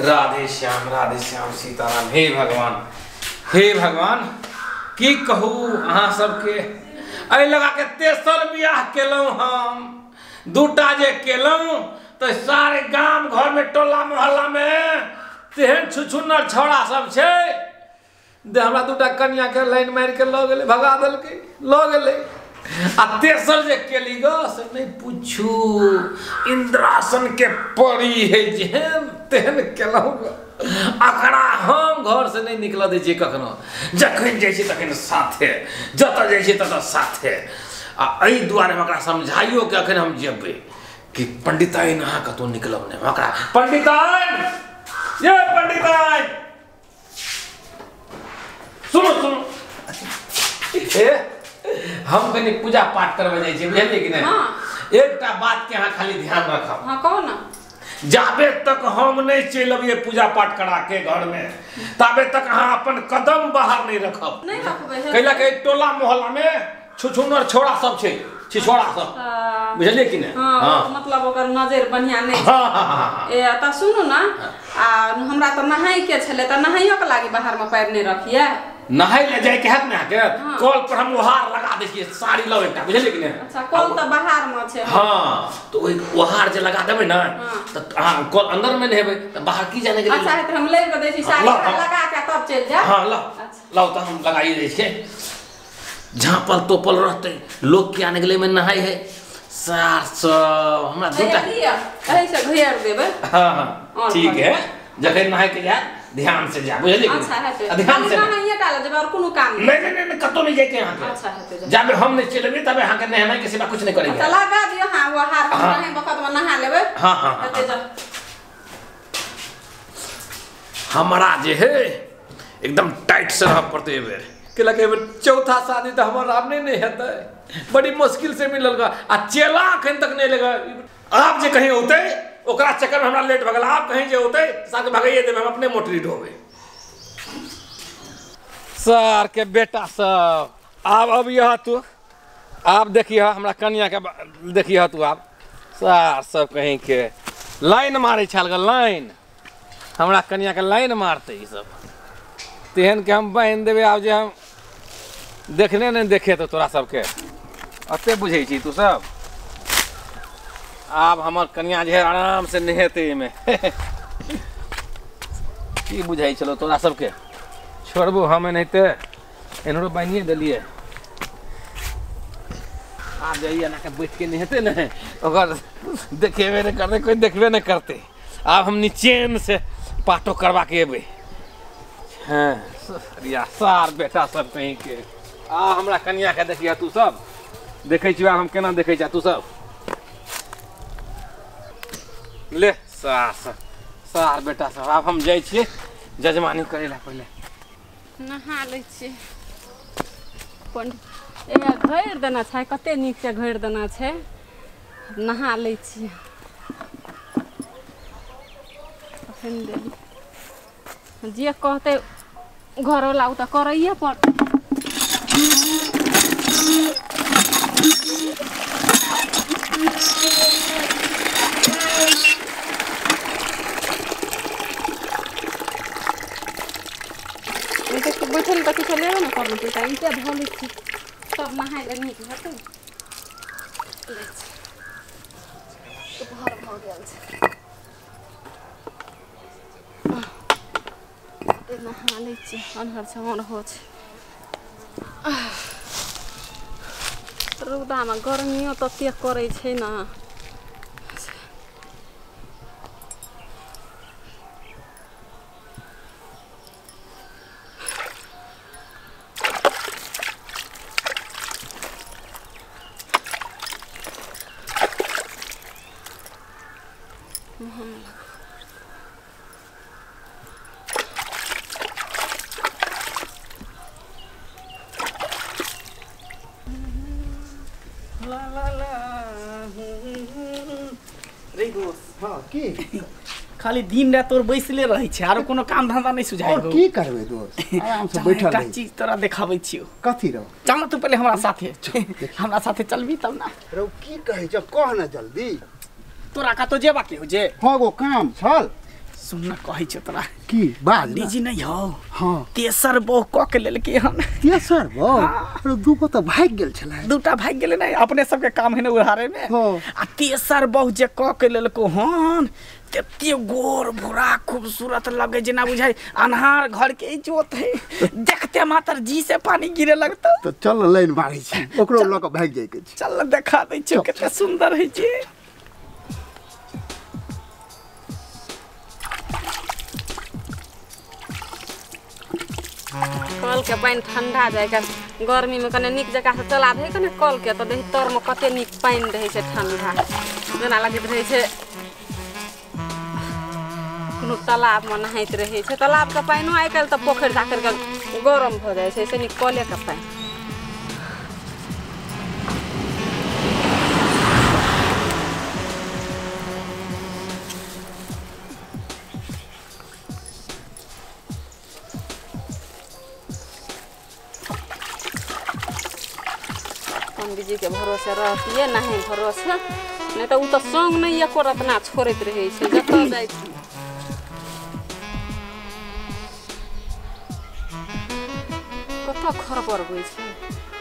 राधे श्याम राधे श्याम सीताराम। हे भगवान, हे भगवान, की कहू अहाँ सबके, एहि लगा के तेसर बियाह केलहुँ हम। दूटा जे केलहुँ तो सारे गाम घर में टोला मोहल्ला में तेहन छुछुन्नर छौड़ा सब छै दे हमरा दूटा कन्या के लाइन मारि के लऽ गेलै, भगा देलकै, लऽ गेलै। आ तेसर जे केली ग से नहीं पूछू, इंद्रासन के परी है जेहन तेहन केलहुँ। अकरा हम घर से नहीं निकल दै छियै कखनो, जखन जाइ छियै तखन साथे, जतऽ जाइ छियै ततऽ साथे। आ एहि दुआरे हम एकरा समझाइयो के अखन हम जेबै कि पंडिताइन अहाँ कतहु निकलब नहि। ओकरा पंडिताइन, ये पंडिताइन सुनू सुनू, हम कनि पूजा पाठ करबै जाइ छियै, बुझलियै कि नहि? एकटा बात के अहाँ खाली ध्यान रखब। हाँ कहू ना। जाबे तक हम नहीं चलि अबियै पूजा पाठ करा के घर में, ताबे तक अहाँ अपन कदम बाहर नहीं रखब। नहीं रखबै। कैला के टोला मोहल्ला में छुछुनर छोड़ा सब छै, छिछोड़ा सब, बुझलियै कि नहि? हाँ, मतलब ओकर नजर बढ़िया नहीं। हाँ। ए त सुनू ना, आ हमरा त नहाय के छलै, त नहाइयो के लागी बाहर में पैर नहीं रखिए। नहाय ले जाय के हैत ने अहाँके? कल पर हम ओहार लगा दै छियै, साड़ी लौ एकटा, बुझलियै कि नहि? अच्छा, कल त बाहर में छै। हाँ, तो ओहि ओहार जे लगा देबै ने त अहाँ कल अंदर में नहेबै त बाहर की जाने के। अच्छा, त हम ले के दै छी साड़ी लगा के तब चलि जायब। हाँ लौ लौ, त हम लगाइए दै छियै। झाँपल तोपल रहतै, लोग के आने गेलै में नहाय है सार सब। हमरा दूटा एहि से घेर देबै। हाँ हाँ ठीक है, जखन नहाय के जाय ध्यान से जा, बुझलियै? अच्छा हेतै, ध्यान से नहाइए टा ले जेबै और कोनो काम नहीं। नहीं नहीं, कतौ नहीं जाय के अहाँके। अच्छा हेतै, जाबे हम नहीं चलबै तबे अहाँके नहेनाइ के सिवा कुछ नहीं करेंगे। अच्छा लगा दियौ। हाँ वो हार हम नहाय बखत में नहा लेबै। हाँ हाँ हेतै। जा हमरा जे है एकदम टाइट से रह पड़तै एहि बेर, के लगे एहि बेर चौथा शादी तऽ हमर आब नहीं हेतै, बड़ी मुश्किल से मिलल गा। आ चेला अखन तक नहीं लगा। आब जे कहीं औतै ओकरा चक्कर में हमरा लेट भऽ गेल। आब कहीं जे औतै साथ भगाइए देबै, हम अपने मोटरी ढोबै। सर के बेटा सब आब अब यह तू आब देखिए हमरा कनिया के देखिए तू आब सार सब कहीं के लाइन मारै छल ग, लाइन हमरा कनिया के लाइन मारतै ई सब, तेहन के हम बान्हि देबै आब जे हम देखने नहीं देखे तो तोरा सबके अते बुझै छी तू सब। आब हमर कनिया जे है आराम से नहेतै एहिमे। की बुझाइ छलो तोरा सबके, छोड़बो हम एनाहिते, एनहरो बान्हिए देलियै। आब जाइए एना के बैठ के नहेतै ने, ओकर देखेबे नहि करतै, कोइ देखबे नहि करतै। आब हम निचेन से पाटो करवा के एबै। हाँ सार बेटा सब कहीं के आ हमरा कनिया के देखिए तू सब, देखै छियै हम केना देखै छियै तू सब। ले सार सार बेटा सब, आब हम जाइ छियै जजमानी करै ला। पहिले नहा लै छियै। ए घैर देना छै, कते नीक से घैर देना छै, नहा लै छियै। अखन देली जे कहतै घरवला ओ तऽ करैए पड़तै। बैठल तऽ किछो लेबे ने करबै, तऽ ईटे धऽ लै छी, तब नहाय लए नीक हेतै। घर भऽ गेल छै, नहा लै छियै, अन्हर छहर हो छै। रौदामे गर्मियो ततेक करै छै ने। की खाली दिन रात तोर बैसले रहै छै, आरो कोनो काम धंधा नहीं सुझाय। और की करबै दोस्त, आराम से बैठल रही। चीज तोरा देखाबै छियौ। कथी रौ? चल ना तू पहले हमरा साथे, हमरा साथे चलबी तब ना। रौ की कहै छ, कह ना जल्दी। तोरा कतौ जेबा के हो जे? हाँ गो काम छल। सुन न कहै छौ तोरा की बाज पंडीजी नहीं हो। हां तेसर बहु क के लेलकै हन। तेसर बहु? अरे दूगो त भागि गेल छलै। दूटा भागि गेलै नै, अपने सबके काम है ने उड़ारे में। आ तेसर बहु जे क के लेलको हन तते गोर भूरा खूबसूरत लगे जेना बुझाइ अन्हार घर के इजोत है, देखते मात्र जी से पानी गिरे लगतो। त चल लाइन मारै छी, ओकरो ल के भागि जाइ के छी। चल देखा दै छियौ कते सुंदर है जे। कल के पानि ठंडा जाय के गर्मी में कने नीक जकाँ से चला दे कने कल के तो दही तर में कते नीक पानि रहै छै ठंडा, जेना लगैत रहै छै कोनो तालाब में नहाइत रहै छै। तालाब के पानिओ आइ काल्हि तऽ पोखरि झाखरि के गरम भऽ जाइ छै, से नीक कले के पानि। पंडीजी के भरोसे रहतियै नहीं भरोसे, नहीं तऽ ओ तऽ संग नहीं एको रतना छोड़ैत रहै छै जतऽ जाइ छै। कतऽ खड़बड़बै छै,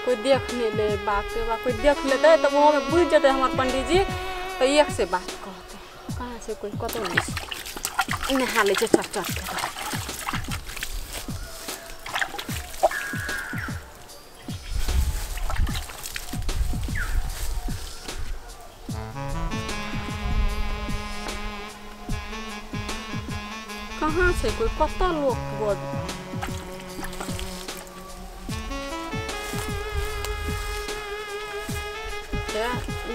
कोइ देख नहि ले, बाप रे बाप, कोइ देख लेतै तऽ ओहोमे बुझि जेतै हमर पंडीजी तऽ एक से बात कहतै। कहाँ छै कोइ, कतौ नहि छै। नहा लै छै चट चट के। कहाँ छै कोइ, कतऽ लोक बज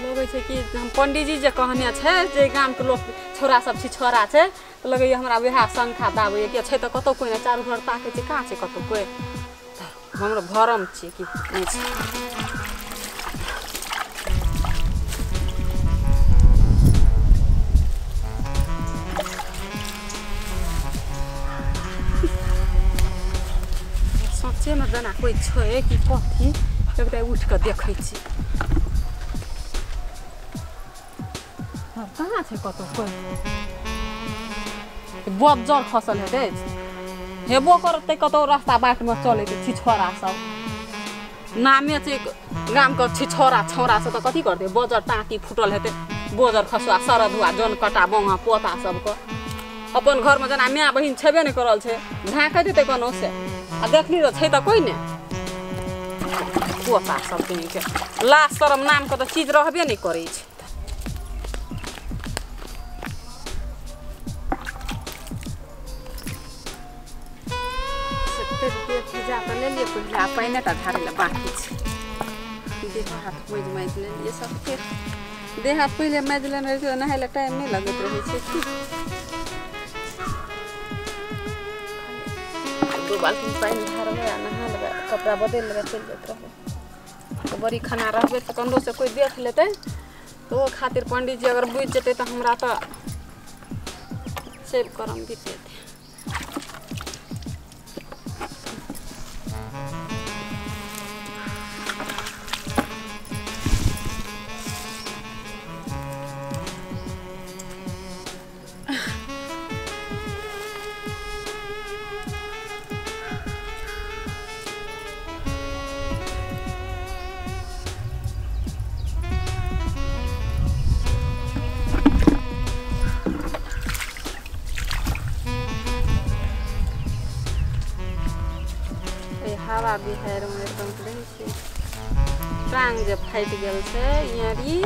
लगै छै कि हम पंडीजी जे कहने छै जे गामके लोक छौड़ा सब छिछोड़ा छै तऽ लगैए हमरा वएह शंखा दाबैए कि छै तऽ कतौ कोइ नहि, चारू घर ताकै छै कहाँ छै कतौ कोइ। हमरो भरम छियै कि नहि छै। सोचेमे जेना कोइ छै कि कथी, एकटा उठि कऽ देखै छी कहाँ छै कतौ कोइ। बज्जर खसल हेतै, हेबो करतै कतौ रास्ता बाटमे चलैत छिछोड़ा सब, नामे छै गामके छिछोड़ा छौड़ा सब तऽ कथी करतै, बज्जर टाँकी फुटल हेतै, बज्जर खसुआ सरधुआ जन कटा बौआ पोता सबके। अपन घरमे जेना माय बहिन छेबे नहि करल छै, झाँकैत हेतै कोनो से आ देखली तऽ छै तऽ कोइ नहि। पोता सब के लाज शरम नामके तऽ चीज रहबे नहि करै छै। भिजा तऽ लेलियै पहिले, आ पानि टा ढारै लए बाकी छै। देह हाथ माजि माजि लेलियै सबके, देह हाथ पहिले माजि लेने रहै छै तऽ नहाय लए टाइम नहि लगैत रहै छै। दू बाल्टीन पानि ढारबै आ नहा लेबै, कपड़ा बदलि लेबै, चलि जाइत रहबै। तऽ बड़ी खाना रहबै तऽ कन्दोसँ कोइ देख लेतै तऽ ओ खातिर पंडीजी अगर बुझि जेतै तऽ हमरा तऽ सेव करम बीत जेतै। हवा बिहाड़िमे एकदम रहै छै, टांग जे फाटि गेल छै इयारी।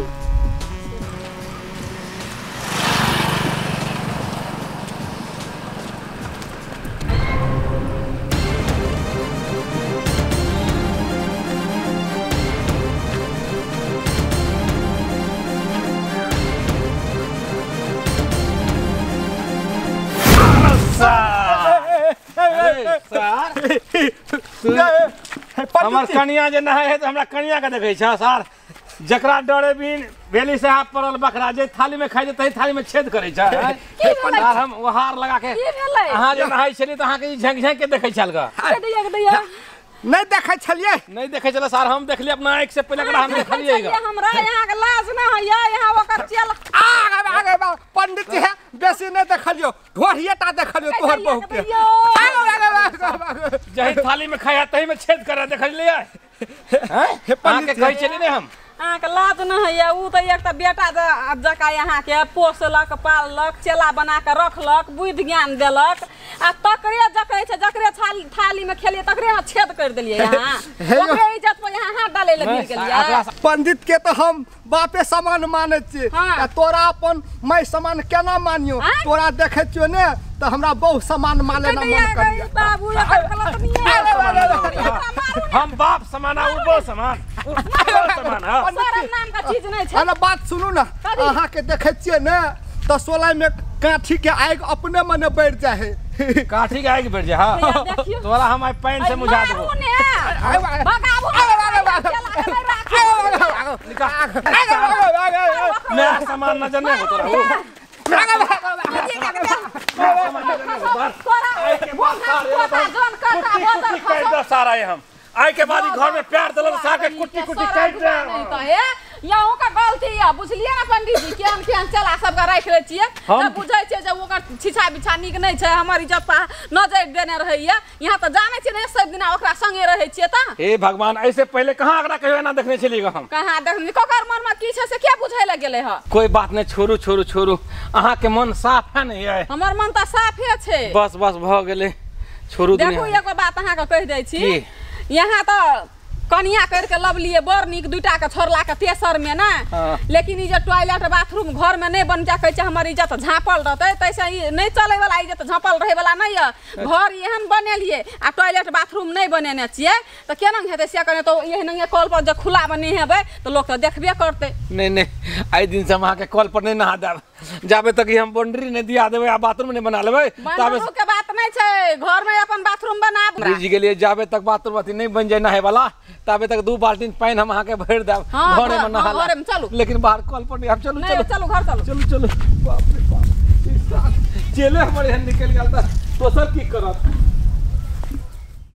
हमर कनिया जे नहाय है तऽ हमरा कनिया के देखै छ सर, जकरा डरे बिन भेली साहब पड़ल बकरा जे थाली में खाइ छै तही थाली में छेद करै छै। हम हार लगा के अहाँ जे नहाय छलियै तऽ अहाँके ई झाँकि झाँकि के देखै छल ग। नहीं देखै छलियै, नहीं देखै छलै सर, हम देखलियै अपना आँखि से पहिले एकरा हम देखलियै ग। हमरा यहाँ के लाज न होइया, यहाँ ओकर चल आ आगे पंडित जी है बेसी नहीं देखलियो ढोरिए टा देखलियो तोहर बहू के जही थाली में खाया तही में छेद करा देखलिए हैं अहाँ के कहै छली ने हम अहाँके लाज नहि होइए उ तऽ एकटा बेटा जकाँ अहाँके पोसलक पाललक चेला बना कऽ रखलक बुद्धि ज्ञान देलक आ तकरे जकरे छै जकरे थाली में खेलिए तकरे में छेद कर देलिए यहाँ ओकरे इज्जत पर यहाँ हाथ डाले लए गिर गेलिए। पंडित के तो हम बापे समान मानै छियै आ तोरा अपन my समान केना मानियो तोरा देखै छियो ने तो हमरा बहु समान माने ना मन करिया बाबू एकर गलत नहीं है हम बाप समान आ उ बहु समान समान हां शरम नाम का चीज नहीं छै। अरे बात सुनू ना अहाँ के देखै छियै ने तो सोलाई में काठी के आग अपने मने बढ़ जाए है काठी के आग बढ़ जाए हां तोरा हम आई पैन से मुझा देबो मैं सामान न जने हो तोरा सारा हम आय के बाद घर में प्यार दलल साके कुट्टी कुट्टी काट रहे नहीं तो हे यहूं का गलती है बुझलिए ना पंडित जी केहन केहन चला सबके राखि लै छियै त बुझै छियै जे ओकर छिछा बिछा नीक नहीं छै हमर इज्जत पर नजर देने रहैया यहाँ त जानै छियै ने सब दिना ओकरा संगे रहै छियै त हे भगवान ऐसे पहले कहाँ एकरा कहियो एना देखने छलियै हम कहाँ देखनी ककर मन में की छै से के बुझै ल गेलै ह कोई बात नहीं छोड़ू छोड़ू छोड़ू अहाँ के मन साफ है नहीं है हमर मन त साफे छै बस बस भ गेलै छोड़ू देखू एगो बात अहाँ के कहि दै छी यहाँ तो कनिया करके लवलिए बड़ नीक दुटा के छोड़ला के तेसर में ना लेकिन ई जे टॉयलेट बाथरूम घर में नहीं बन जा कहै छै हमर इज्जत झाँपल रहतै तैसे ई नहीं चले वाला इज्जत झाँपल रहे वाला नहीं है घर एहन बनेलिए आ टॉयलेट बाथरूम नहीं बनेने छियै तऽ केना हेतै से कने तो एहन कल पर जे खुला में नहीं हेबै तऽ लोक तऽ देखबे करतै। नहीं नहीं आइ दिन से हम अहाँके कल पर नहीं नहा देब जाबे तक हम बाउंड्री नहीं दिया देबै आ बाथरूम नहीं बना लेबै ताबे के बात नहीं छै घर में अपन बाथरूम बनाब बुझि गेलियै जाबे तक बाथरूम अथी नहीं बन जाए नहाय वाला ताबे तक 2 बाल्टीन पानि हम अहाँके भरि देब घरे में नहा घरे में चलू लेकिन बाहर कल पर नहीं हम चलू चलू चलू घर चलू चलू चलू बाप रे बाप चेले हमर एहन निकलि गेल त दोसर की करत।